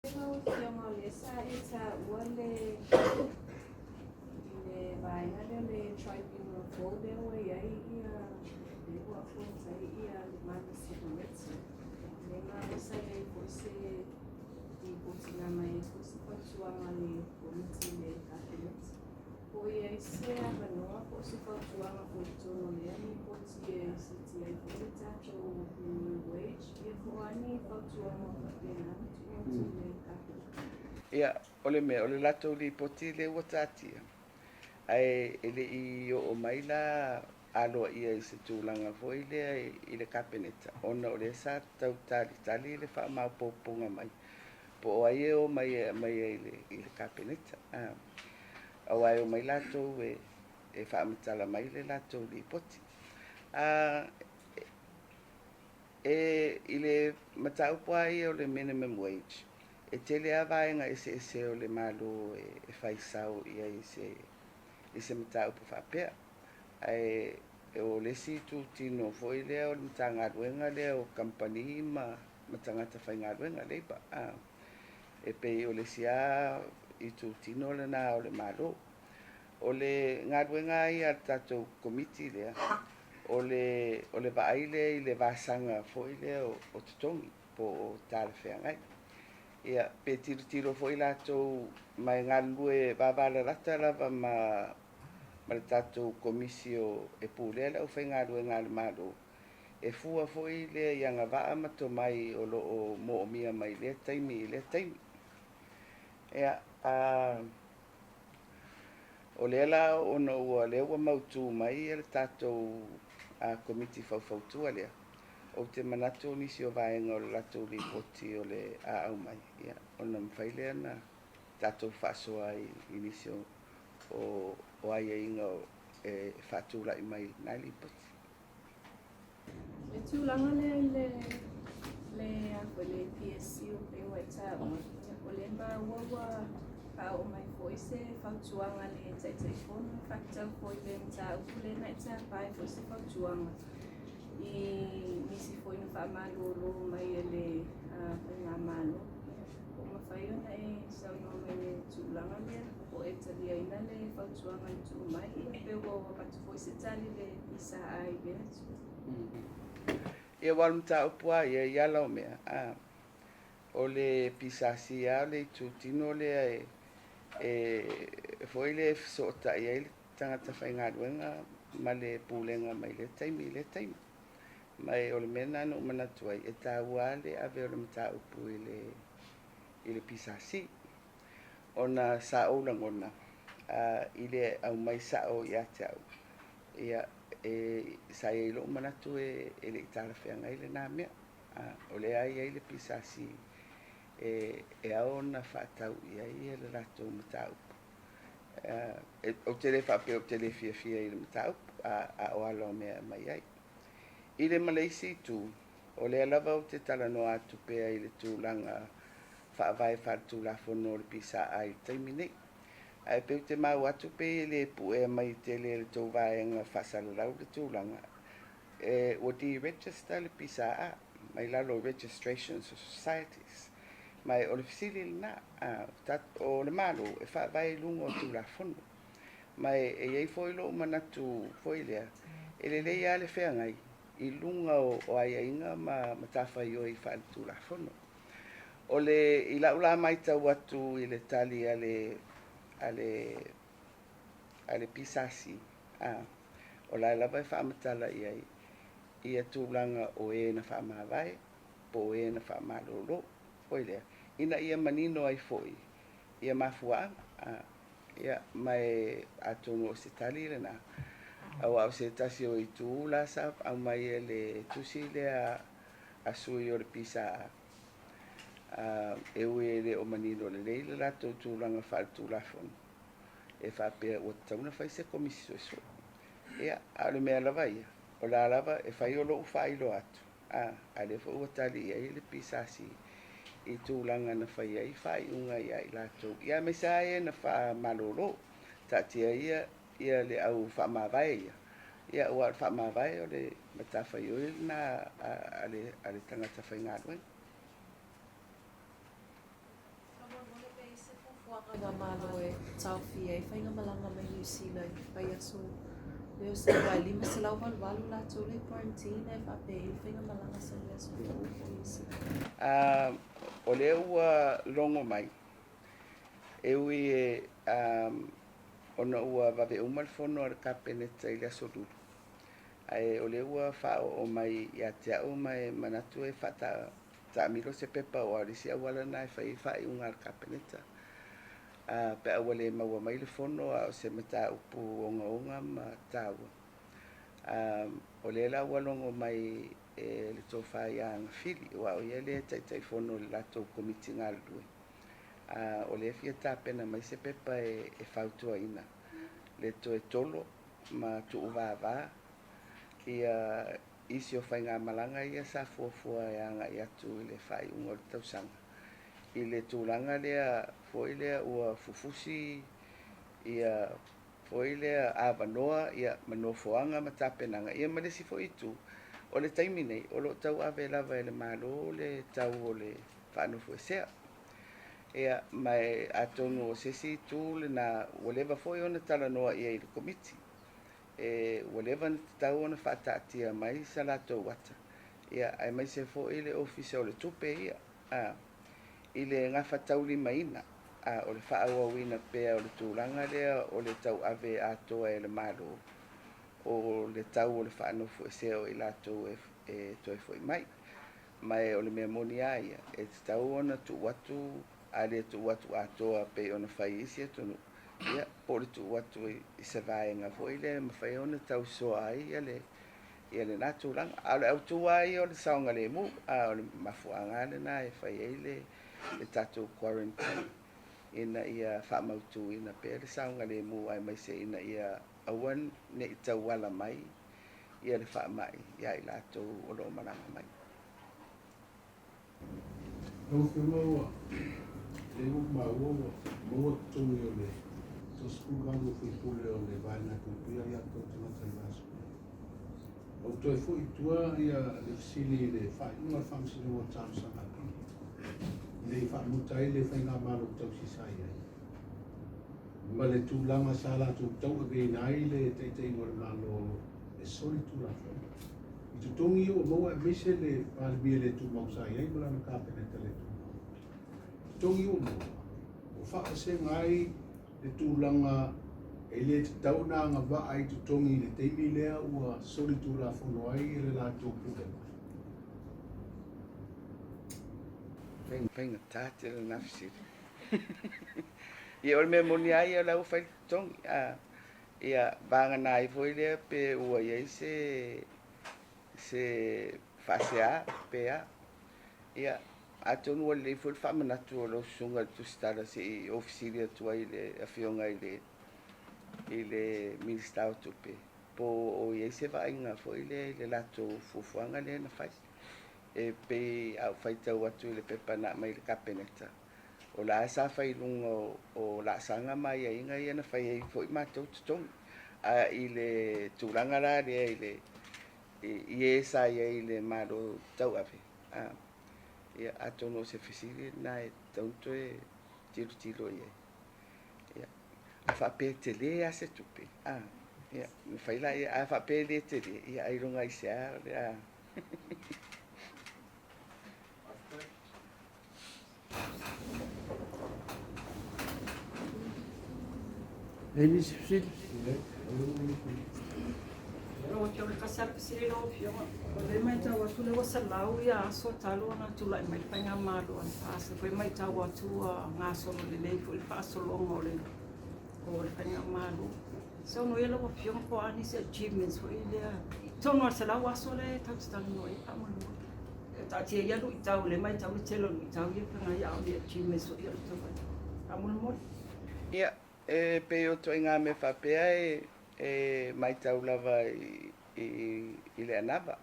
Lau Afioga o lea sa e taua le i le vaega lea o le Tribunal fou lea ua i ai ia lea ua appoint ai ia le malosi o Komiti. Lea maua sa i ai foi se lipoti na aumai ai foi se fautuaga a le Komiti i le Kapeneta. Po o i ai se avanoa po o se fautuaga foi i totonu o lea lipoti e siitia ai foi le tatou minimum wage, ia po o a ni fautuaga faapena na tuuina atu i le Kapeneta. Ia, o le mea, o le latou lipoti lea ua taatia, ae e le i oo mai la aloaia i se tulaga foi lea i le Kapeneta, ona o lea sa tau talitali le faamaopoopoga mai po o ai e o mai e aumai ai i le Kapeneta. Aua e omai latou e faamatala mai le latou lipoti. E i le mataupu lava ia o le minimum wage, e tele lava vaega eseese o le Malo e fai sao i ai i se mataupu faapea. Ae o le isi itutino foi lea o le Matagaluega lea o kamupani ma tagata faigaluega, labour, e pei o le isi lava itutino lena o le Malo. O le galuega lava ia a le tatou Komiti lea, o le vaai lea i le vasaga foi lea o totogi po o talafeagai. Ia, pe tilotilo foi latou ma e galulue vavalalata lava ma le tatou Komisi e pulea le aufaigaluega a le Malo, e fua foi lea i agavaa ma tomai o lo o moomia mai lea taimi i lea taimi. Ia, o lea la ona ua lea ua mautu mai le tatou Komiti Faufautua lea, ou te manatu o nisi o vaega o le latou lipoti o le a aumai, ia, ona mafai lea ona tatou faasoa ai i nisi o aiaiga e faatulai mai i lena lipoti. Le tulaga lea i le le a foi le PSC pei ua e taua, o lea maua ua faaoo mai foi se fautuaga a le Taitaifono e faatatau foi i le mataupu lea na e tapa ai foi se fautuaga i nisi foi na faamalolo mai e le Faigamalo. Po o mafai ona e saunoa mai i le tulaga lea, po o e taliaina le fautuaga na tuu mai, ia pe ua avatu foi se tali i le PSA i lea itu. Ia, aua o le mataupu lava ia i ala o mea, a, o le PSC lava o le itutino lea e foi lea e fesootai ai le tagata faigaluega ma le pulega mai lea taimi i lea taimi. Ma o le mea lena na ou manatu ai, e taua lava le ave o le mataupu i le PSC. Ona sa ou lagona i le aumai sao ia te au, ia, e, sa i ai lou manatu e le i talafeagai lena mea. O lea e i ai le PSC e ao ona faatau i ai le latou mataupu. Ou te le faapea ou te le fiafia i le mataupu, a o ala o mea e aumai ai. I le ma le isi itu, o lea lava ou te talanoa atu pea i le tulaga faavae faaletulafono o le PSA i le taimi nei. Ae pei ou te maua atu pei e le puea mai tele e le tou vaega faasalalau le tulaga, e, ua deregister le PSA mai lalo o Registrations of Societies. Ma o le fesili lena, o le Malo e faavae i luga o Tulafono. Ma e i ai foi lou manatu foi lea, e lelei lava le feagai i luga o aiaiga ma matafaioi faaletulafono. O le, i lau la matau atu i le tali a le PSC, o la e lava e faamatala i ai ia tulaga o e na faamavae po o e na faamalolo foi lea, ina ia manino ai foi ia mafuaaga. Ia, ma e atonu o se tali lena, aua o se tasi o itu la sa aumai e le tusi lea a sui o le PSA, e ui e le o manino lelei le latou tulaga faaletulafono, e faapea ua tatau ona fai se komisi suesue. Ia, a o le mea lava ia, o la lava e fai o lou faailoa atu, a lea foi ua tali i ai le PSC i tulaga na fai ai faaiuga ia i latou, ia aemaise lava e na faamalolo, taatia ia le au faamavae ia, ia aua o le faamavae o le matafaioi lena a le tagata faigaluega. Faigamalo e taofia ai faigamalaga mai Niu Sila i le vaiaso lea o sau ae 588 latou lea e quarantine ae faapea ai le faigamalaga sau i le aso fou po o isi. O lea ua logo mai, e ui e ona ua vave uma le fono a le Kapeneta i le aso Lulu, ae o lea ua faaoo mai ia te au ma e manatu e faataamilo se pepa aua o le isi auala lena e fai ai le faaiuga a le Kapeneta. Pe a ua le maua mai le fono a o se mataupu ogaoga ma taua. O lea la ua logo mai e le Tofa ia Agafili, aua o ia lea e Taitaifono i le latou Komiti galulue. O lea e fia tapena mai se pepa e fautuaina le toe tolo ma tuuvavā ia isi o faigamalaga ia sa fuafua e agai atu i le faaiuga o le tausaga. I le tulaga lea foi lea ua fufusi ia foi lea avanoa ia ma nofoaga ma tapenaga ia ma le isi foi itu, o le taimi nei o lo o tauave lava e le Malo le tau o le faanofoesea. Ia, ma e atonu o se isi itu lena ua leva foi ona talanoa i ai i le Komiti. E ua leva ona tatau ona faataatia mai sa latou ata, ia, aemaise foi le Ofisa o le Tupe ia, a, i le gafataulimaina, a, o le faaauauina pea o le tulaga lea o le tauave atoa e le Malo o le tau o le faanofoesea o i latou e toe foi mai. Ma e o le mea moni lava ia, e tatau ona tuu atu, a le tuu atu atoa pei ona fai i isi atunuu, ia, po o le tuu atu i se vaega foi lea e mafai ona tausoa ai ia le ia lena tulaga. A o le autu lava ia o le saogalemu, a o le mafuaaga lava lena e fai ai le le tatou quarantine ina ia faamautuina pea le saogalemu aemaise ina ia aua ne i tauala mai ia le faamai ia i latou o lo o malaga mai. Lau Afioga ua lea ua maua ua maua totogi o le 38 o sui usufono o le Vaega e Puipuia Aia Tatau a Tagata i le Vaiaso. Ou toe foi i tua ia le fesili i le faaiuga o le Faamasinoga o Talosaga Apili i le i faamuta ai le Faigamalo Tausi sa i ai ma le tulaga sa latou tauaveina ai le taitaiga o le Malo e soli Tulafono. I totogi ia ua maua aemaise le Palemia le tumau sa i ai ma lana Kapeneta le tumau. Totogi ia ua maua, ua faavasega ai le tulaga e le tatau ona agavaa i totogi i le taimi lea ua soli Tulafono ai le latou pulega. Faigata tele lena fesili. Ia o le mea moni lava ia o la ua fai le totogi. Ia vagana ai foi lea pe ua i ai se se faasea pe a. Ia atonu ua lelei foi le faamanatu o lau susuga i le Tusitala se i ou fesili atu ai i le Afioga i le i le Minisita o Tupe po o i ai se vaaiga foi lea i le latou fuafuaga lea na fai. E pei a ou faitau atu i le pepa na aumai i le Kapeneta, o la sa fai i luga o laasaga ma aiaiga ia na fai ai foi matou totogi. A i le tulaga la lea i le i e sa i ai i le Malo tauave, a, ia, atonu o se fesili lena e tatau ona toe tilotilo i ai. Ia, a faapea e tele lava se tupe, a, ia, ona fai lea, a faapea e le tele, ia ailoga i se a o le a. E i ai nisi fesili? Lau Afioga, e tasi lava le fesili lau Afioga. O lea e matau atu o lea ua 100 ia aso talu ona tulai mai le Faigamalo a le FAST. O lea foi e matau atu ua gasolo lelei foi le faasologa o le o le Faigamalo. Saunoa ia lau Afioga po o a nisi achievements foi lea i totonu o le 100 aso lea tatou te talanoa ai faamolemole. Taatia ia luitau, lea e matau le tele o luitau ia e feagai a o ni achievements foi a le tou faamolemole. Ia, e pei o ituaiga mea faapea e e matau lava i i le anava.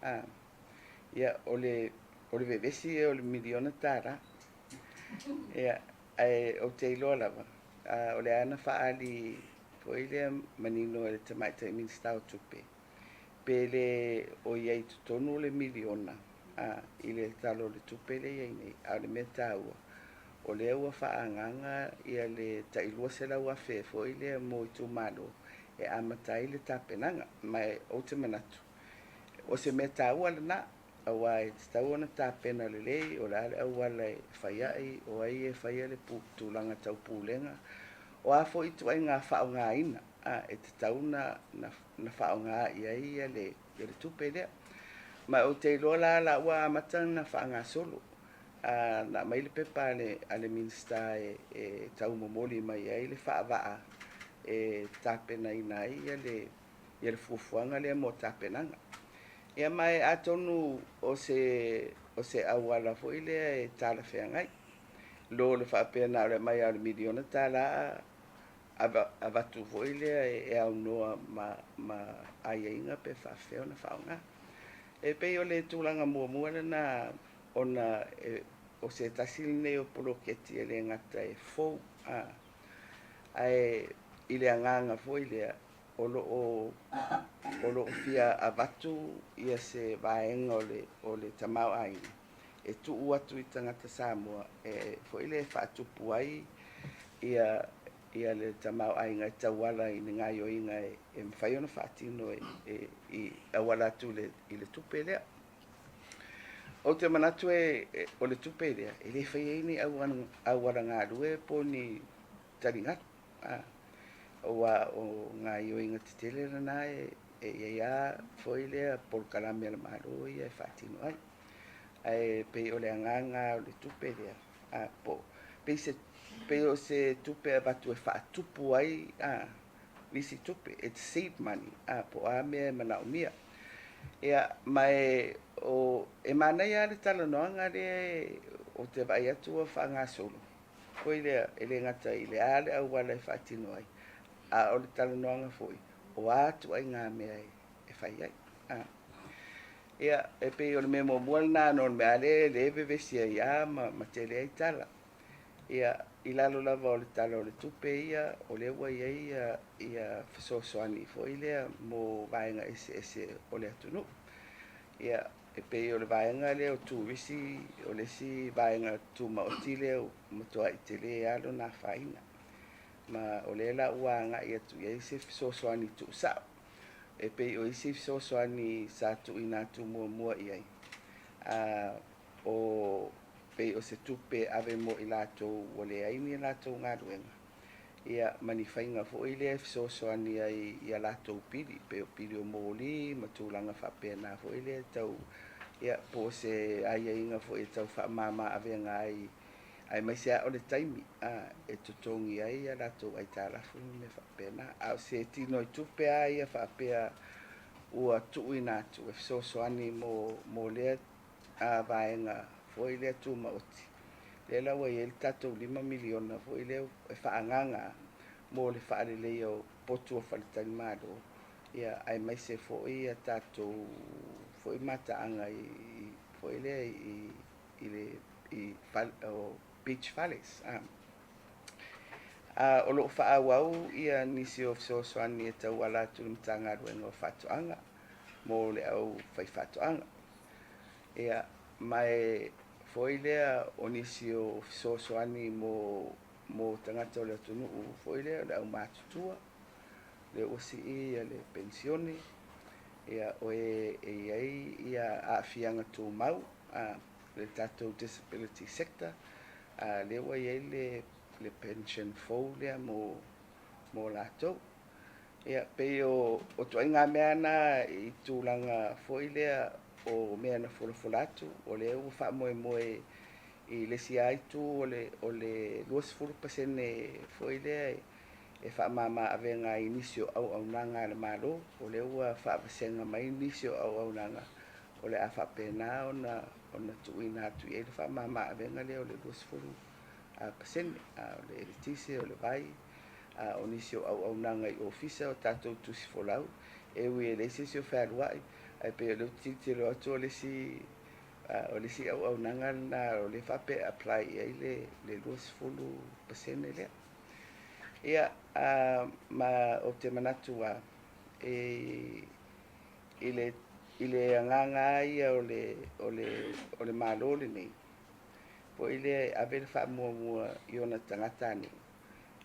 A, ia, o le o le vevesi ia o le miliona tala. Ia, ae ou te iloa lava, a, o le a na faaali foi lea manino e le Tamaitai Minisita o Tupe, pe le o i ai i totonu le miliona a, i le Tala o le Tupe lea e i ai nei. A o le mea taua, o lea ua faaagaaga ia le tai $200,000 foi lea mo itumalo e amata ai le tapenaga. Ma ou te manatu, o se mea taua lena, aua e tatau ona tapena lelei o le a le auala e fai ai, o ai e faia le tulaga tau pulega, o a foi ituaiga faaaogaina e tatau ona faaaoga i ai le tupe lea. Ma ou te iloa la la ua amata ona faagasolo na aumai le pepa a le Minisita e taumomoli mai ai le faavaa e tapenaina ai le fuafuaga lea mo tapenaga. Ia ma e atonu o se auala foi lea e talafeagai lo le faapea na o le aumai lava o le $1 miliona avatu foi lea e aunoa ma aiaiga pe faapefea ona faaaoga. E pei o le tulaga muamua lena ona o se tasi lenei o poloketi e le gata e fou, ae i le agaga foi lea o lo o fia avatu ia se vaega o le tamaoaiga e tuu atu i tagata Samoa e foi lea e faatupu ai ia le tamaoaiga e tauala i le gaoioiga e mafai ona faatino e auala atu i le tupe lea. Ou te manatu o le tupe lea e le faia ai ni auala galue po o ni taligalu, aua o gaoioiga tetele lena e i ai lava foi lea polokalame a le Malo ia e faatino ai. Ae pei o le agaga o le tupe lea, po pei o se tupe e avatu e faatupu ai nisi tupe, it's seed money, po o a mea e manaomia. Ia, ma e manaia lava le talanoaga lea ou te vaai atu ua faagasolo, foi lea e le gata i le a le auala e faatino ai, a o le talanoaga foi, o a ituaiga mea e fai ai. Ia, e pei o le mea muamua lena no le mea lea e vevesi ai lava ma tele ai tala. Ia, i lalo lava o le Tala o le Tupe ia, o lea ua i ai ia fesoasoani foi lea mo vaega eseese o le atunuu. Ia, e pei o le vaega lea o turisi, o le isi vaega tumaoti lea ua matuai tele lava lona afaina. Ma o lea la ua agai atu i ai se fesoasoani tuusao. E pei o isi fesoasoani sa tuuina atu muamua i ai, o pei o se tupe ave mo i latou ua leai ni latou galuega, ia ma ni faiga foi lea e fesoasoani ai i a latou pili, pei o pili o moli ma tulaga faapena foi lea tau, ia, po o se aiaiga foi e tau faamama avega ai, aemaise lava o le taimi e totogi ai a latou aitalafu ma mea faapena. A o se tino i tupe lava ia faapea ua tuuina atu e fesoasoani mo lea vaega foi lea tumaoti, lea la ua i ai le tatou $5 miliona foi lea e faaagaaga mo le faaleleia o potu o faletalimalo, ia, aemaise foi ia tatou foi mataaga i foi lea i le o beach fales. O lo o faaauau ia nisi o fesoasoani e tauala atu i le Matagaluega o Faatoaga mo le au faifaatoaga. Ia, ma e foi lea o nisi o fesoasoani mo tagata o le atunuu foi lea, o le aumatutua, lea ua sii ia le penisione, ia, o e i ai ia aafiaga tumau, le tatou disability sector, lea ua i ai le pension fou lea mo latou. Ia, pei o ituaiga mea na i tulaga foi lea o mea na folafola atu, o lea ua faamoemoe i le isi lava itu o le 20% foi lea e faamama avega ai nisi o auaunaga a le Malo, o lea ua faavasega mai nisi o auaunaga o le a faapena ona tuuina atu i ai le faamama avega lea o le 20%, o le eletise, o le vai, o nisi o auaunaga i ofisa o tatou tusi folau, e ui e leai se isi o fealuai, ae pei o lea ou te tilotilo atu o le isi auaunaga lena o lea faapea e apply i ai le 20% lea. Ia, ma ou te manatu lava, i le agaga lava ia o le Malo lenei, foi lea e ave le faamuamua i ona tagatanuu.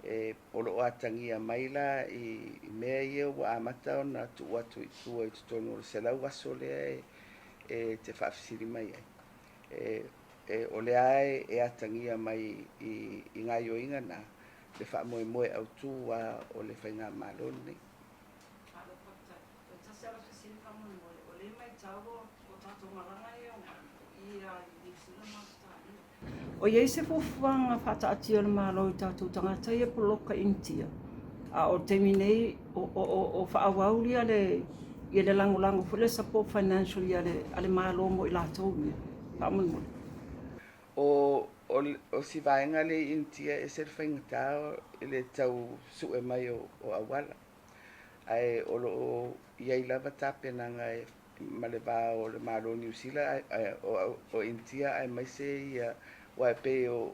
E, o lo o atagia mai la i mea ia ua amata ona tuu atu i tua i totonu o le 100 aso lea e te faafesili mai ai. E, o lea e atagia mai i gaoioiga na le faamoemoe autū a o le faigamalo lenei. Malo faafetai. O le tasi lava o fesili faamolemole, o lea e matau o tatou malaga ia e omai i a i Niu Sila ma Ausetalia. O i ai se fuafuaga faataatia a le Malo i tatou tagata ia poloka i Initia, a o le taimi nei o faaauau ia le lagolago foi lea support financial a le Malo mo i latou ia faamolemole? O si vaega lea i Initia, e ese le faigata i le tau sue mai o auala. Ae o lo o i ai lava tapenaga e ma le va o le Malo o Niu Sila, o Initia aemaise ia, aua e pei o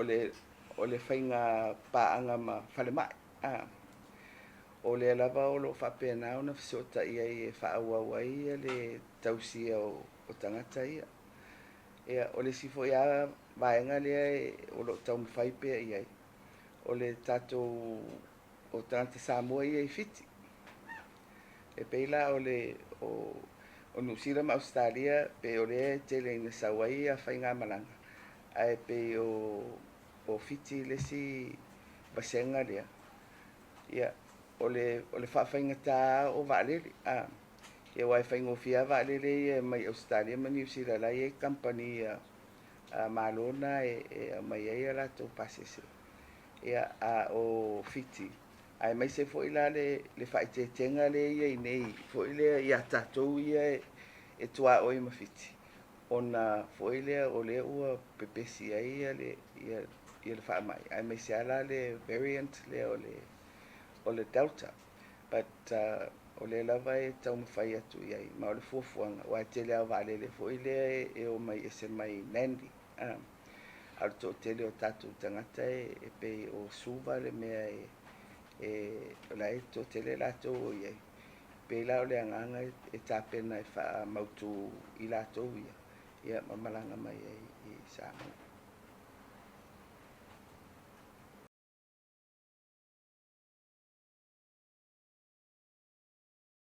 le faiga paaga ma falemai. O lea lava o lo o faapena ona fesootai ai e faaauau ai le tausia o tagata ia. Ia, o le isi foi lava vaega lea o lo o taumafai pea i ai, o le tatou o tagata Samoa ia i Fiti. E pei la o le o Niu Sila ma Ausetalia, pei o lea e tele ina sau ai ia faigamalaga, ae pei o Fiti le isi vasega lea. Ia, o le faafaigata o vaalele. Ia, aua e faigofie lava vaalele ia mai Ausetalia ma Niu Sila, la e i ai kamupani a Malo na e aumai ai a latou pasese. Ia, a o Fiti, aemaise foi la le faaeteetega lea e i ai nei foi lea ia tatou ia e tuaoi ma Fiti, ona foi lea o lea ua pepesi ai ia le faamai, aemaise lava la le variant lea o le Delta. But o lea lava e taumafai atu i ai, ma o le fuafuaga, aua e tele lava o vaalele foi lea e omai ese mai Nandi. A o le toatele o tatou tagata e pei o Suva le mea e o la e toatele latou o i ai. Pei la o le agaga e tapena e faamautu i latou ia ma malaga mai ai i Samoa.